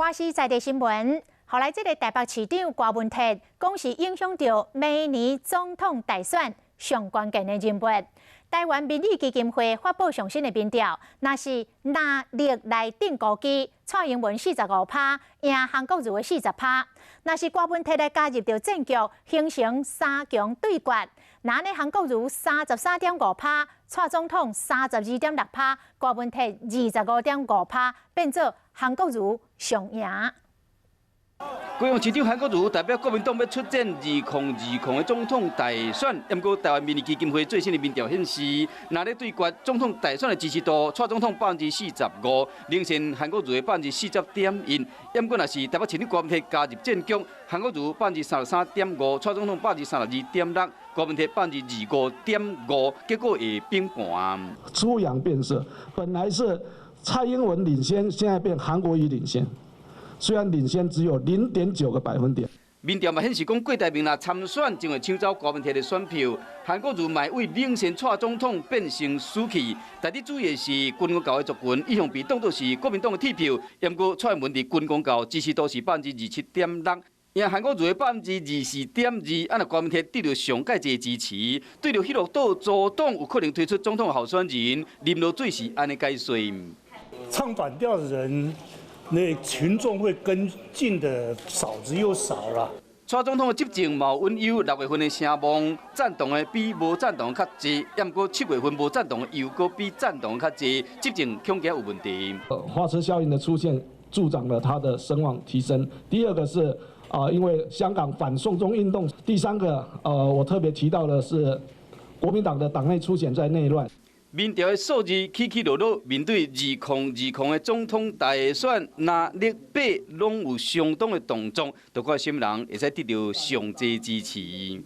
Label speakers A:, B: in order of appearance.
A: 華視在地新聞，予來這个台北市長柯文哲，講是影響著明年總統大選上關鍵的人物。台灣民意基金會發布上新的民調，若是藍綠來頂高機，蔡英文45趴，贏韓國瑜的40趴。若是柯文哲來加入著戰局，形成三強對決。那呢韓國瑜33.5趴，蔡總統32.6趴，柯文哲25.5趴，變做韓國瑜上贏。
B: 高雄市長韓國瑜代表國民黨欲出戰2020的總統大選，毋過台灣民意基金會最新的民調顯示，藍綠對決總統大選的支持度，蔡總統45%，領先韓國瑜的40.1%。毋過若是台北市長柯文哲加入戰局，韓國瑜33.5%，蔡總統32.6%，柯文哲25.5%，結果會平盤。
C: 出陽變色，本來是蔡英文領先，現在變韓國瑜領先。雖然領先只有0.9個百分點。
B: 民調嘛顯示講，郭台銘若參選，就會搶走柯文哲的選票。韓國瑜嘛會領先蔡總統變成輸去。但你注意的是，軍公教的族群一向被當作是國民黨的鐵票，毋過蔡英文佇軍公教支持度是27.6%，贏韓國瑜的24.2%，啊若柯文哲得著上蓋濟支持，對著彼落島組黨有可能推出總統候選人，林濁水是按呢解說。
D: 唱反調的人，那群眾會跟進的少之又少了。
B: 蔡總統的執政嘛有隱憂，6月份的聲望贊同的比無贊同較濟，毋過7月份無贊同的又閣比贊同較濟，執政恐驚有問題。
C: 花車效應的出現，助長了他的聲望提升。第二個是啊，因為香港反送中運動。第三個，我特別提到的是國民黨的黨內初選在內亂。
B: 民調的數字起起落落，面對2020的總統大選，藍綠白攏有相當的動作，就看啥物人會使得著上濟支持。